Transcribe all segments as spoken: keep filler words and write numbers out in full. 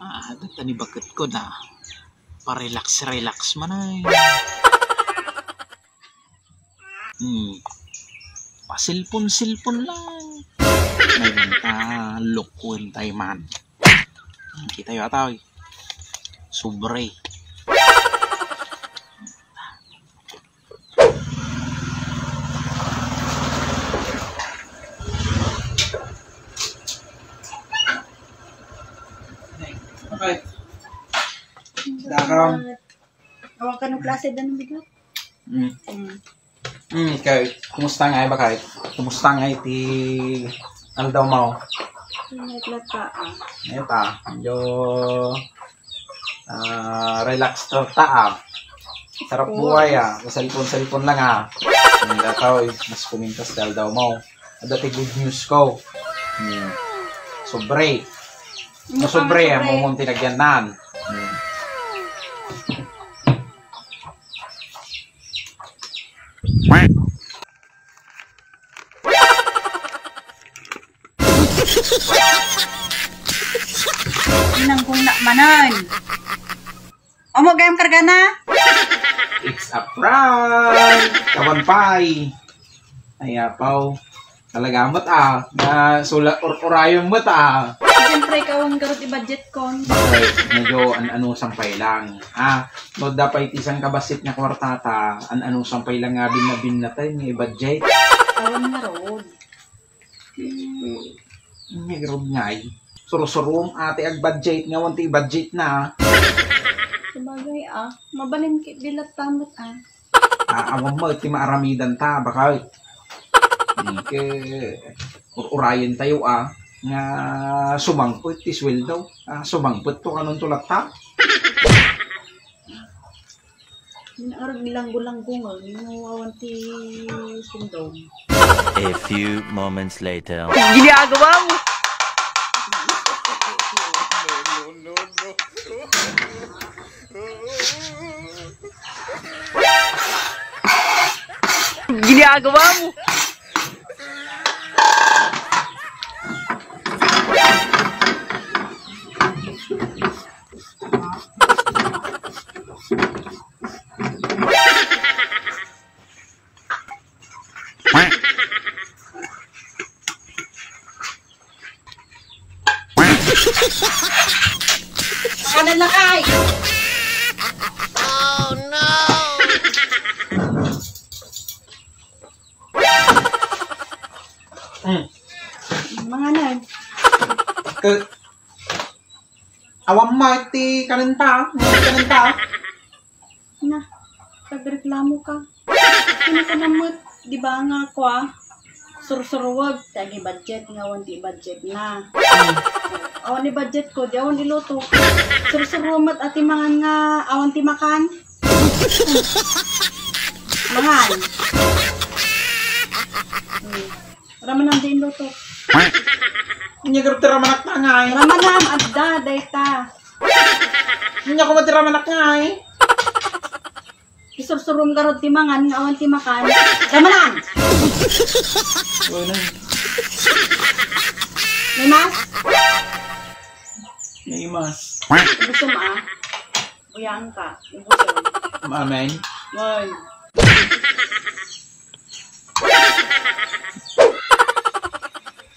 Ah, data ni bakit ko na. Pa-relax-relax man ay. Hmm. Pasilpon-silpon lang. May manta, lukwen tayo man. Hmm, kita yo ataw. Sobre. Okay. Dakam. Awag ka ng klase dan ng bigat. Mm. Mm. Mm, kay, kumusta nga, bakit? Kumusta nga iti aldaw mo? Init lang ta, ah. Init, ah. Medyo, ah, relax to ta, ah. Sarap buhay, ah. Cellphone-cellphone lang, ah. Ang dataw, mas kumintas ti aldaw mo. Adda ti good news ko. Hmm. Sobre. Ano sobre, ah, sobre? Mumon ti nagyannan. Hmm. Inang kong na manan. Amo gayam kargana? It's a prank! Kawan pay! Ay, apaw. Talaga met, ah. Na sula or orayon met, ah. Siyempre, ikaw ang garot i-budget kon. Bakit? Medyo an-anusang pay lang. Ah, no, dapat iti sangkabassit nga kwartata, an-anusang pay lang nga binna-binna tayo nga i-budget. Awan nga road. Hmm, nga road ngay. Surusurum ati ag-budget nga awan ti i-budget na. Sabagay, ah. Mabalin ki-, dilat tamot, ah. Ah, awan mo, ti maaramidan ta, bakal. Ike, ur-urayan tayo, ah, nga sumangpet ti sweldo. Ah, sumangpet to kanon to latta. Minarag langgo-langgo nga, no, awan ti sweldo. A few moments later. Ginagawa mo? Ginagawa mo? Ano na kay? Oh, no! Hmm. Mga nan. Ke-, awan mo ti kanenta, ti kanenta. Na, nagreklamo ka. Sino ka na met, di ba nga, kwa, sursuruwag, ti agi budget, nga awan ti budget na. Hmm. Awan ni budget ko, di awan iluto. Sursuruwag met, ati mangan nga, awan ti makan. Mangan. Hmm. Ramanan di inluto. Nya garud ti ramanak ta ngay. Ramanan, adda, dayta. Nya kuma ti ramanak ngay. Isursurum garud ti mangan nga awan ti makan. Ramanan! Wala. May mas? May mas. Gusto mo, ah? Buyaan ka. Ubusin. Amen. Ay.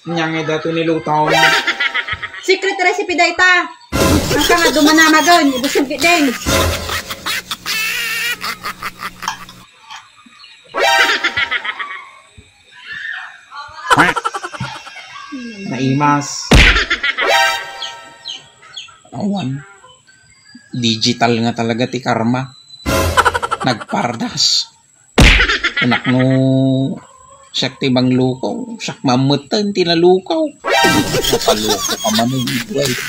Nya nga dato ni Lutong. Secret recipe dayta. Ang ka nga dumanamagon, ibusog ki din. Naimas. Awan. Digital nga talaga ti karma. Nagpardas. Anak no, siak ti manglukaw, siak mametten ti nalukaw. Napaluko ka man, eh, Ibrahim.